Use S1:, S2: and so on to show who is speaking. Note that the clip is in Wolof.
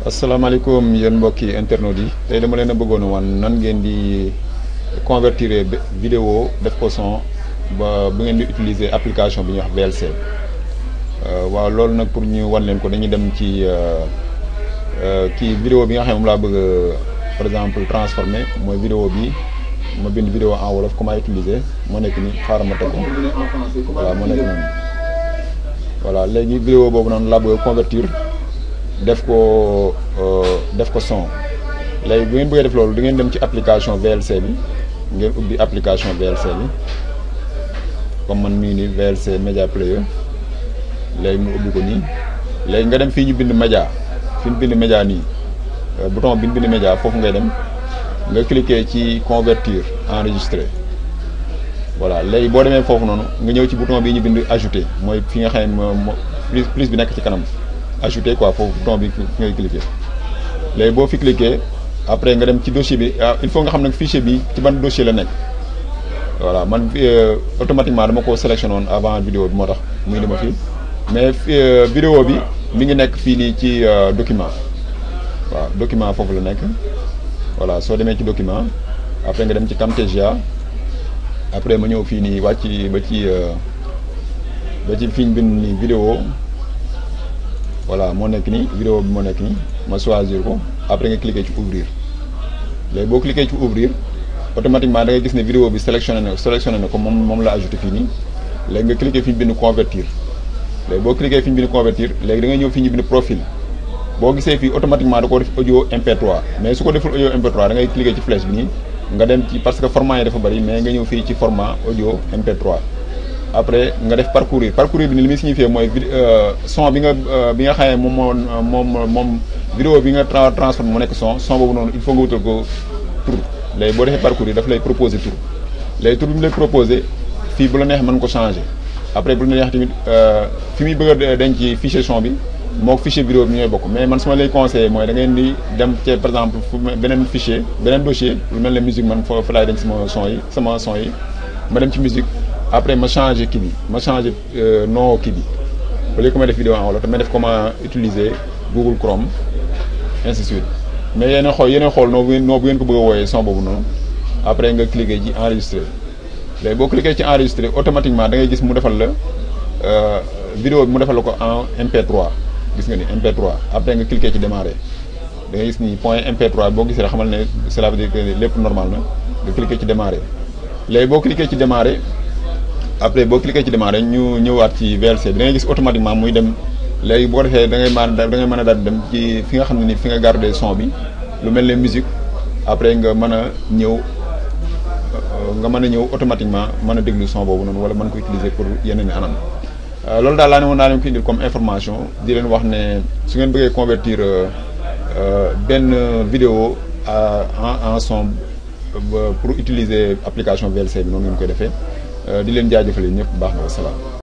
S1: asalaamaaleykum yéen mbokki internautes yi tey dama leen a bëggoon a wan nan ngeen di convertir vidéo def ko son ba bu ngeen di utiliser application bi ñuy wax VLC waaw loolu nag pour ñu wan leen ko dañuy dem ci kii vidéo bi nga xam ne moom laa bëgg par exemple transformer mooy vidéo bi ma bind vidéo en wolof comment utiliser moo nekk ni xaaral ma teg ko voilà moo nekk noonu voilà léegi vidéo boobu noonu laa bëgg convertir def ko son léegi bu ngeen bëggee def loolu di ngeen dem ci application VLC bi ngeen ubbi application VLC bi comme man mii nii VLC Media Player léegi mu ubbi ko nii léegi nga dem fii ñu bind média fi ñu bind média nii bouton bi ñu bind média foofu ngay dem nga cliquer ci convertir enregistrer voilà léegi boo demee foofu noonu nga ñëw ci bouton bi ñu bind ajouter mooy fi nga xam ne plus bi nekk ci kanam ajouter quoi foofu bouton bi fi ngay cliquer léegi boo fi cliquer après nga dem ci dossier bi il faut nga xam nag fichier bi ci ban dossier la nekk voilà man automatiquement dama ko sélectionné woon avant vidéo bi moo tax muy dama fii mais vidéo bi mi ngi nekk fii nii ci document waaw document foofu la nekk voilà soo demee ci document après nga dem ci Camtasia après ma ñëw fii nii wàcc ba ci fi ñu bind nii vidéo voilà moo nekk nii vidéo bi moo nekk nii ma choisir ko après nga cliquer ci ouvrir léegi boo cliquer ci ouvrir automatiquement da ngay gis ne vidéo bi sélectionné na ko moom la ajouté fii nii léegi nga cliquer fi ñu bind convertir léegi boo cliquer fi ñu bind convertir léegi da ngay ñëw fi ñu bind profil boo gisee fii automatiquement da ko def audio MP3 mais su ko deful audio MP3 da ngay cliquer ci flèche bi nii nga dem ci parce que format yi dafa bari mais nga ñëw fii ci format audio MP3 après nga def parcourir bi ni li muy signifié mooy son bi nga xam ne moom vidéo bi nga transformé mu nekk son boobu noonu il faut nga wutal ko tur léegi boo defee parcourir daf lay proposer tur léegi tur bi mu lay proposer fii bu la neex mën ko changer après bu la neex tamit fi muy bëgg a denc fichier son bi moo fichier vidéo bi ñooy bokk mais man su ma lay conseillé mooy da ngeen di dem ci par exemple beneen fichier beneen dossier lu mel ne musique man fa laay denc sama son yi ma dem ci musique après ma changé kii bi ma changé nom kii bi ba léegi ko may def vidéo en wolof damay def comment utiliser Google Chrome ainsi de suite mais yéen a xool noo bu ngeen ko bëgg a wooyee son boobu noonu après nga cliquer ci enregistrer léegi boo cliquer ci enregistrer automatiquement da ngay gis mu defal la vidéo bi mu defal la ko en MP3 gis nga ni MP3 après nga cliquer ci démarrer da ngay gis ni point MP3 boo gisee rek xamal ne cela veut dire que lépp normal na nga cliquer ci démarrer léegi boo cliquer ci démarrer après boo cliquer ci démarrer ñu ñëwaat ci VLC bi da ngay gis automatiquement muy dem léegi boo defee da ngay mën a daal dem ci fi nga xam ne ni fi nga garder son bi lu mel ne musique après nga mën a ñëw automatiquement mën a déglu son boobu noonu wala mën ko utiliser pour yeneen anam loolu daal laa ne woon naa leen ko indil comme information di leen wax ne su ngeen bëggee convertir benn vidéo en son pour utiliser application VLC bi noonu ngeen koy defee di leen jaajëfale ñëpp baax na wa salaam